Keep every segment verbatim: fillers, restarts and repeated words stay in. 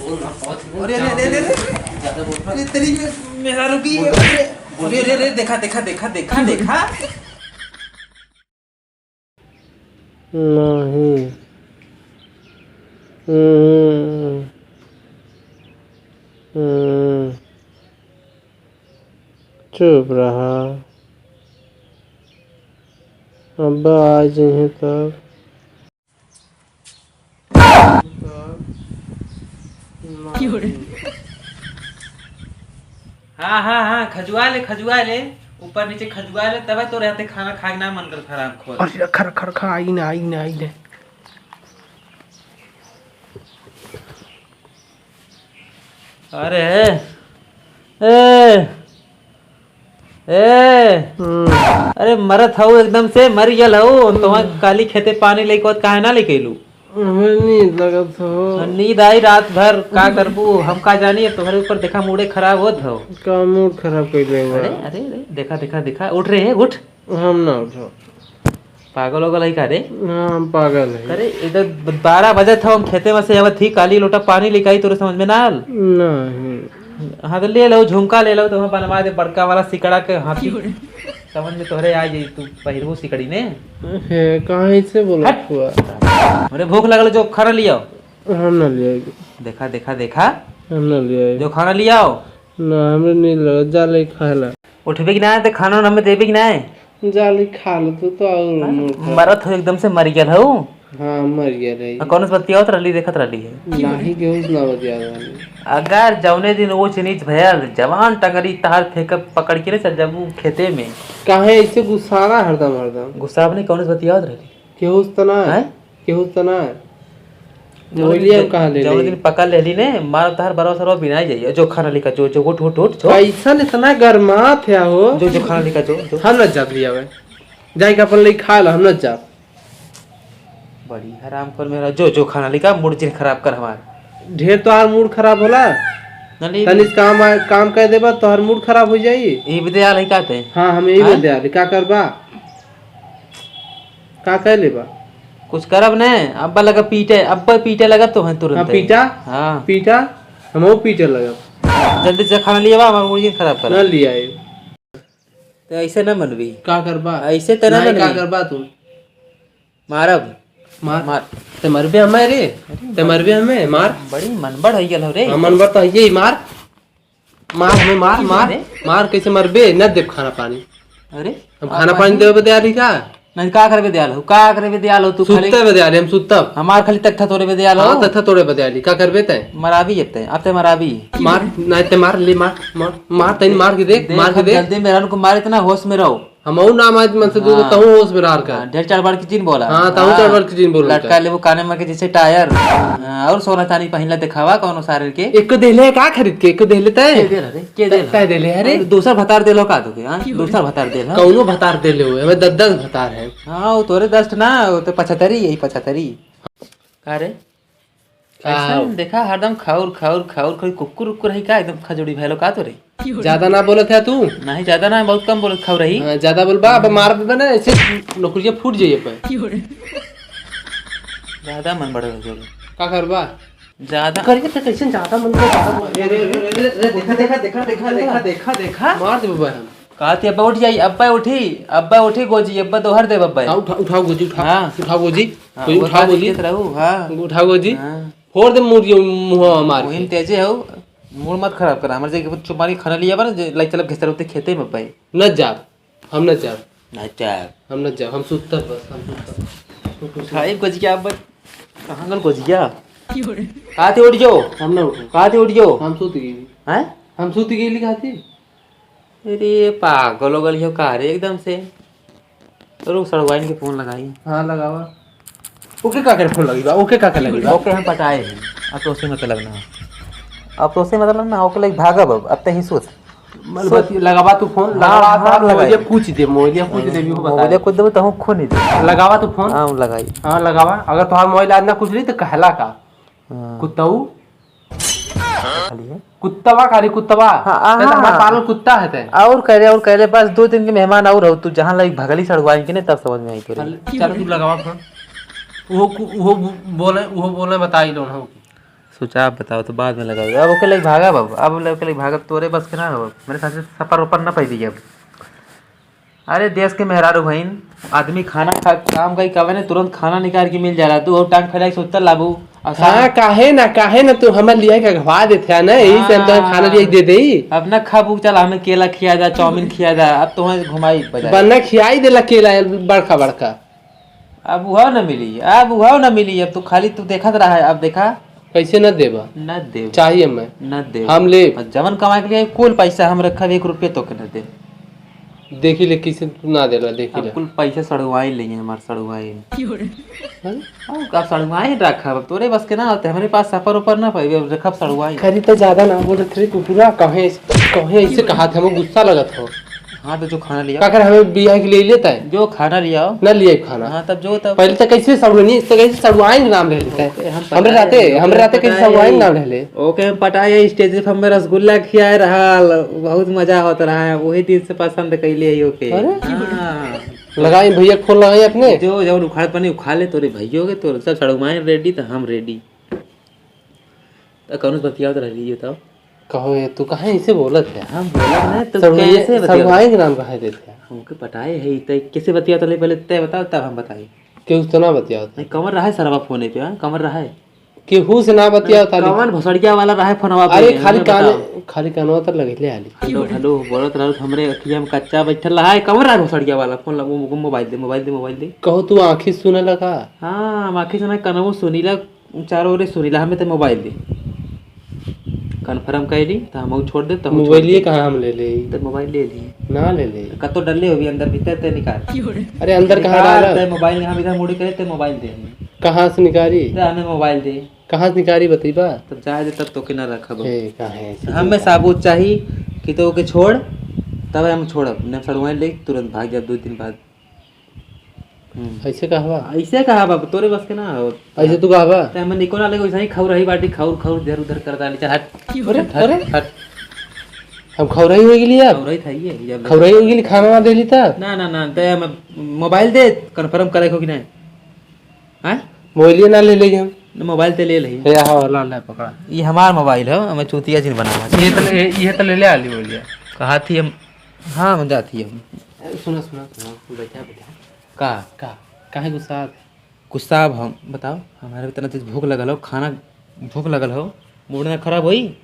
अरे, अरे, अरे, अरे, अरे, तेरी मे-, मेहरारू की, अरे, अरे, अरे, देखा, देखा, देखा, देखा, देखा। नहीं। हम्म। हम्म। चुप रहा। अब्बा आ जइहें तब। हाँ, हाँ, हाँ, खजुआ ले, खजुआ ले, ऊपर नीचे खजुआ ले, तबे तोरे हाथे खाना खाए के ना मन कर, हरामखोर। अरे, खर, खर, खा, आई ना, आई ना, आई ना। अरे, ए, ए, हम्म। अरे मरत हऊ एकदम से, मर गयल हऊ। हम्म। तुम्हार काली खेते पानी लेके होत काहे ना लेके अइलू? हमें नींद लगत हो। नींद आई रात भर, का करबू, हम का जानी, तोहरे ऊपर देखा मूडे खराब होत हौ। का मूड खराब कइले हुआ? अरे, अरे, अरे, देखा, देखा, देखा, उठ रे, उठ। हम ना उठो। पागल हो गल है का रे? हाँ, हम पागल है। अरे, इधर बारह बजत हौ, हम खेते में से आवत ही, काली लोटा पानी लेके आई, तोरे समझ में ना आल? नहीं। हाँ, तो ले लो, झुमका ले लो, तुम्हें बनवा दे बड़का वाला सिकड़ा के हाथी। समझ में तोहरे आ जाई, तू पहिरबू सिकड़ी ने। हे, कहाँ ऐसे बोलत हट। हुआ? अरे, भूख लगल, जो खाना लियाओ। हम ना लियाई। देखा, देखा, देखा। हम ना लियाई। जो खाना लियाओ। ना, हमरे नहीं लगा, जा ले खा ला। उठबे कि ना, तो खाना हमें देबे कि ना? जा ले खा लो, तू तो और हाँ? मूड खराब। मरत हो एकदम से, मर गया हो। हाँ, मर गया रही। आ, कौन से बतियावत रहली, देखत रहली है? नाही, केहू से ना बतियावत रहली। अगर जौने दिन ऊंच नीच भयल, जवान टंगरी तहार फेंक पकड़ के ले चल जाबू खेते में। काहे ऐसे गुस्साना हरदम, हरदम? गुस्सा अपने कौन से बतियावत रहली? केहू से तो ना? हैं? केहू से तो ना? जौने मोबाइलिया दिन, हम कहाँ ले जौने ली? दिन पकड़ लेली ने, मार तहार बरवा सरवा बिनाई जाइए। जो खाना लेकर जो, जो उठ, उठ, उठ, जो। कैसन इतना गरमात है हो? जो, जो खाना लेकर जो, जो। हम न जाब लियावे। जाइके अपन ले खा लो, हम न जाब। बड़ी हरामखोर मेरा, जो, जो खाना लेकर, मूड जिन खराब कर हमार। ढेर तोहार मूड खराब होला। ना ले तनिस काम आ-, काम कर देबा, तोहार मूड खराब हो जाई। ई बदे आल है का ते? हाँ, हम ई हैं? बदे आल, का करबा? का कर लेबा? कुछ करब ने, अब्बा लगा पीटे, अब्बा पीटे लगा तो है तुरंत। हाँ, पीटा? हाँ। पीटा? हम वो पीटे लगा। जल्दी से खाना लियावा, हमार मूड जिन खराब कर। ना लियाई। तो ऐसे ना मनबी। का करबा? ऐसे तो ना नहीं, का मनबी। करबा तू? मारब। मार। मार। ते मरबे हमें रे। अरे ते मरबे हमें, मार। बड़ी मनबड़ है गल हो रे। हाँ, मनबड़ तो है ही, मार। मार हमें, मार, की मार। अरे? मार, कैसे मरबे? न देब खाना पानी। अरे? हम खाना पानी देवे बदे आली का? नहीं, का करबे दे आल हो? का करबे दे आल हो तू खाली? सुत्ते बदे आली, हम सुत्तब। हमार खाली तख्ता तोड़े बदे आल हो? हाँ, तख्ता तोड़े बदे आली। का करबे तै? मराबी अब तै, अब तै मराबी। मार, नहीं ते मार, ले मार, मार, मार, तैन मार के देख, देख, मार के हम देख। जल्दी मेहरारू को मार, इतना होश में रहो। हमहू नाम आज मन से दूर, हाँ। तहू होश में रहा कर। हाँ, ढेर चार बार की जिन बोला। हाँ, तहू हाँ। चार बार की जिन बोला लटका कर। लेबो काने में के जैसे टायर। हाँ, और सोना चांदी पहिनला दिखावा कौनो सारे के। एको देले का खरीद के, एको देले तय? के देला रे? के तय, देला? तय देले, अरे। अरे, दूसर भतार देलो का तोके, हाँ? दूसर भतार देला। कौनो भतार देले हुए, हमें दस दस भतार है। हाँ, वो तोरे दस ना, वो तो पचहत्तरी, यही पचहत्तरी। का रे? का ऐसन हो? देखा, हरदम खाउर, खाउर, खाउर, कोई कुकुर उकुर है का? एकदम खजूरी भैलो का तोरे? ज्यादा ना बोलत है तू? नहीं, ज्यादा ना, बहुत कम बोलत खाउर रही। हाँ, ज्यादा बोलबा, अब मार देबे ना, ऐसे नौकरिया फूट जाइए पे। ज्यादा मन बढ़ गया। का करबा? ज्यादा। करिए तो कैसे ज्यादा मन बढ़ गया? अरे, अरे, अरे, अरे, अरे, देखा, देखा, देखा, देखा, देखा, देखा, देखा। मार देबे भाई हम। कहती अब्बा उठ जाई, अब्बा उठी, अब्बा उठी गोजी, अब्बा दोहर देब अब्बा। हाँ, उठा, उठाओ गोजी, उठाओ, हाँ। उठाओ गोजी, हाँ, गोजी वो उठाओ बात गोजी। कहत रहू, हाँ। उठाओ गोजी। हाँ। फोड़ दे मुंह, मुंह मार के। वही तेजे हो, मूड मत खराब करा। हमारे जे चुमारी खाना लिया बा ना, जे लाई चलब घेसर होते खेते में अब्बा। न जाब, हम न जाब। न जाब। हम न जाब, हम सुत्तब बस, हम सुत्तब। खाई गोजिया अब्बा, कहाँ गल गोजिया? काते उठ जो। हम न उठो। काते उठ जो। हम सुत गई। हैं? हम सुत गई काते? अरे, पागल हो गल हो का रे एकदम से? रुक, सड़वाइन के फोन लगाई। हाँ, लगावा। ओके का करे फोन लगी बा? ओके का करे लगी बा? ओके हम पटाए हैं, अब तो उससे मतलब ना हो। अब तो उससे मतलब ना, ओके लगी भागब अब, अब ते ही सोच। मतलब, सोच। बस लगावा तू फोन, हाँ, लगावा हाँ, तू, लगाई। मोबाइल पूछ दे, मोबाइल पूछ दे, भी बता मोबाइल दे। कुछ देबो, तहूँ खून ही दे। लगावा तू फोन। हाँ, लगाई। हाँ, लगावा। अगर तुम्हारा मोबाइल आज ना कुछ रही तो कहला का? हाँ। कुत्ताऊ? खाली है। कुत्तवा का रे, कुत्तवा? हाँ, हाँ, तै तो हमार हाँ। पालल कुत्ता है तै। और कह रहे, और कह रहे, बस दो दिन के मेहमान और हो, तू जहाँ लाइक भगली सड़वाइन के नहीं, तब समझ में आई तोरे। चल, चल, तू लगावा फोन। वो कु-, वो बो-, बोले, वो बोले, बताई लो ना। सोचा, आप बताओ तो बाद में लगाओ। अब ओके लइके भागा बाबू, अब ओके लइके भागा, तोरे बस के ना हो। मेरे साथ से सफर ऊपर ना पाई अब। अरे देश के मेहरारू बहिन, आदमी खाना खा, काम कई कावे ने, तुरंत खाना निकाल के मिल जाला। तू और टांग फैला के सुतल लाबू। और हाँ, साथ काहे ना, काहे ना, तू हमें लिया के अगवा देते है ना, यही से हम तो खाना लिया के दे देई। अब ना खाबू, चल हमें केला खिया जा, चाउमीन खिया जा, अब तुम्हें घुमाई बजा। बन्ना खियाई देला केला बड़का बड़का। अब उहाव ना मिली, अब उहाव ना मिली, अब तू खाली तू देखत रहा है, अब देखा। कैसे न देबा? न देब। चाहिए मैं। न देब। हम लेब। और जवन कमाए के लिए कुल पैसा हम रखब, एक रुपये तो के न देब। देखी ले, किसी तू ना देला, देखी अब ले। कुल पैसा सड़ुआई लेंगे हमार सड़ुआई। हैं? अब का सड़ुआई रखब, अब तोरे बस के ना होते, हमरे पास सफर ऊपर ना पाइबे, अब रखब सड़ुआई। खरी तो ज्यादा ना बोलत रे कुकुरा, कहे, कहे ऐसे कहा था, हमको गुस्सा लगत हो। हाँ, तो जो खाना लिया। का कर हमें बियाह के लिए लेता है? जो खाना लिया हो। ना लिए खाना। हाँ, तब जो तब। पहले तो कैसे सड़ुआइन, तो कैसे सड़ुआइन नाम ले लेता है? ओके, हम हमरे पटाए रहते, हैं, हमरे रहते कैसे पटाए सड़ुआइन हैं। नाम ले ले? ओके, हम पटाए हैं, स्टेज पे हमें रसगुल्ला खियाए रहा, बहुत मजा होता रहा है, वही दिन से पसंद कैले है ओके। अरे? हाँ। लगाई भैया, फोन लगाई अपने। जो, जो उखाड़ पानी उखाड़ ले, तोरे भैया के, तोरे सब सड़ुआइन रेडी, तो हम रेडी। त कौनो से बतियावत रहली, ये बताओ। कहो ये, तू काहे ऐसे बोलत है? हम बोलत नहीं, तो सड़ुआई, कैसे बतियावत? सड़ुआई के नाम काहे देते हैं? हमके पटाए है, ई तय कैसे बतियावत रहली, पहले तय बताओ, तब हम बताई। केहू से ना बतियावत है। नहीं, कमर रहा है सरवा फोने पे, हाँ, कमर रहा है। केहू से ना बतियावत है। कमर भोसड़िया वाला रहा है फोनवा पे, अरे, खाली हमें कान, बताओ। खाली कानवा तर लगले आली। हेलो, हेलो, बोलत रहल, हमरे अखिया में कच्चा बैठल रहा है, कमर रहा है भोसड़िया वाला, फोन लग-, मो-, मोबाइल दे, मोबाइल दे, मोबाइल दे। कहो तू आँखी सुने लगा? हाँ, हम आँखी सुने, कनवो सुनीला, चारों ओरे सुनीला, हमें तो मोबाइल दे। कन्फर्म कैली, तो हम छोड़ दे, तो हम छोड़ मोबाइलिए दे। कहाँ हम ले ले? तो मोबाइल ले ली। ना ले ले। कतो डले होबी अंदर भीतर, ते निकाल। अरे अंदर कहाँ निकाल, डाला? ते मोबाइल यहाँ इधर मुड़ी करे, ते मोबाइल दे हमें। कहाँ से निकारी? ते हमें मोबाइल दे। कहाँ से निकारी बतईबा? तब जाए दे, तब तो के ना रखब। ए, काहे ऐसे हमें बोलता? साबूत चाही कि तो ओके छोड़, तब हम छोड़ब। नहीं सड़ुआइन ले तुरंत भाग जाब दो दिन बाद। हम्म। ऐसे कहबा? ऐसे कहबा, तोरे बस के ना हो। ऐसे तू कहबा? ते हमें निको ना लगे, वैसे ही खौर रही बाटी, खौर, खौर इधर उधर कर डाली, चल हट। अरे, हट, अरे। हट। हम खौरही हो गेली अब? खौरही था ये, जब खौरही हो गेली, खाना ना देली तब? ना, ना, ना, ते हमें मोबाइल दे, कन्फर्म करे को कि नहीं? हैं? मोबाइलिए ना ले लेई हम। मोबाइल ते ले लेई। हे, हाँ, ला, ला, पकड़ा। ये हमार मोबाइल है, हमें चूतिया जिन बनावा। ये तो ले, ये तो ले ले आली बोलिया। कहा थी हम, हाँ, हम जाती हम। ए, सुना, सुना, सुना, बैठा, बैठा। का? का? काहे गुस्सा आत है? गुस्सा अब हम, बताओ, हमारे इतना तेज भूख लगल हो, खाना भूख लगल हो, मूड ना खराब होई?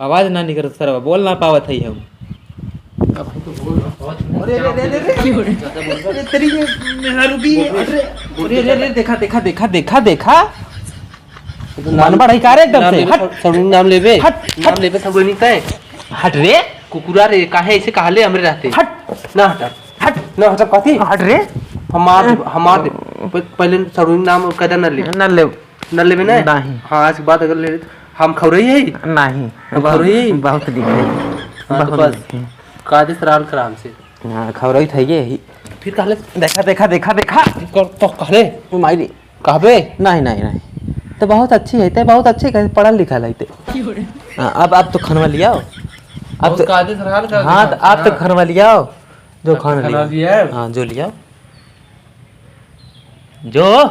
आवाज ना निकलत सरवा, बोल ना पावत है हम। अब तो बोल ना पावत है। अरे, अरे, अरे, अरे, अरे, अरे, तेरी ये मेहरारू की, अरे, अरे, अरे, अरे, देखा, देखा, देखा, देखा, देखा। तो नाम, मन बढ़ाई का रे एकदम नाम से, लेबे, हट। सब, सब नाम लेबे। हट, नाम हट। लेबे, सब नहीं तय। हट रे। कुकुरा रे, काहे ऐसे कहा ले हमरे रहते? हट। ना हटा। हट। ना हटा, कथी? हट रे। हम मार दे, हम मार दे। प-, पहले सड़ुआइन नाम कदा ना ले। ना ले। ना लेबे ना? नहीं। हाँ, आज के बाद अगर ले ले, हम खौरही है? नहीं। हम खौरही है? बहुत दिखे। हाँ, तो बहुत बस। दिखे। कायदे से रहल कर हमसे। हाँ, खौरही था ये ही। फिर कहले? देखा, देखा, देखा, देखा। कर, तो कहले? ओ माई रे। कहबे? नहीं, नहीं, नहीं। तो बहुत अच्छी है, ते बहुत अच्छी है, पढ़ल लिखल है ते। हाँ, अब, अब तो खनवा लियाओ। अब बहुत तो कायदे से रहल कर हाँ, देखा। तो अब तो हाँ। खनवा लियाओ। जो अब खाना खाना लिया। लिया है। हाँ, जो लिया। जो।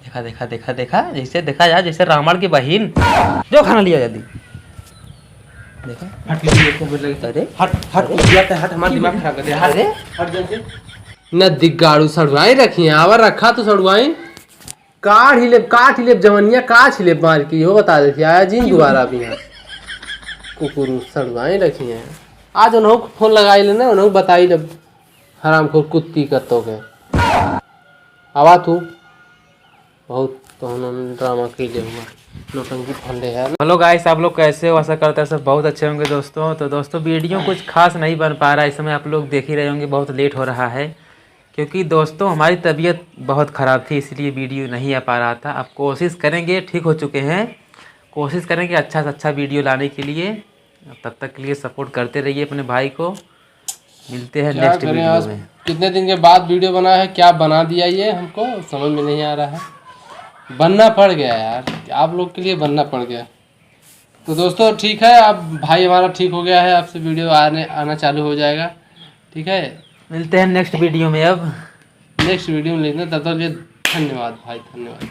देखा, देखा, देखा, देखा, जैसे देखा यार, जैसे रावण की बहिन। जो खाना लिया जल्दी। देखा। हट, ले, ले, ले, ले। अरे। हट, हट, अरे। उठिया ते हट, हमार दिमाग खराब कर दे। हट, अरे। हट जल्दी। न दिग्गाड़ू सड़ुआइन रखी है, आवा रखा तो सड़ुआइन। काढ़ ही लेब, काट ही लेब, जवनिया काच ही लेब मार के, इहो बता देती, आया जिन दोबारा अब यहाँ। कुकुर सड़ुआइन रखी हैं। आज उन्हों को फोन लगाई लेना, उन्हों को बताई लेब, हरामखोर कुत्ती कत्तो के। आवा तू, बहुत तोहन ड्रामा के लिए हुआ, नौटंकी फंडे है। हेलो गाइस, आप लोग कैसे हो? आशा करता है सब बहुत अच्छे होंगे दोस्तों। तो दोस्तों, वीडियो कुछ खास नहीं बन पा रहा है, इस समय आप लोग देख ही रहे होंगे, बहुत लेट हो रहा है। क्योंकि दोस्तों, हमारी तबीयत बहुत ख़राब थी, इसलिए वीडियो नहीं आ पा रहा था। अब कोशिश करेंगे, ठीक हो चुके हैं, कोशिश करेंगे अच्छा से अच्छा वीडियो लाने के लिए। तब तक के लिए सपोर्ट करते रहिए अपने भाई को। मिलते हैं क्या नेक्स्ट करें वीडियो आज, में। कितने दिन के बाद वीडियो बना है, क्या बना दिया ये हमको समझ में नहीं आ रहा है। बनना पड़ गया यार, आप लोग के लिए बनना पड़ गया। तो दोस्तों, ठीक है, अब भाई हमारा ठीक हो गया है, आपसे वीडियो आने, आना चालू हो जाएगा। ठीक है, मिलते हैं नेक्स्ट वीडियो में। अब नेक्स्ट वीडियो में लेते हैं, तब तक के लिए धन्यवाद भाई, धन्यवाद।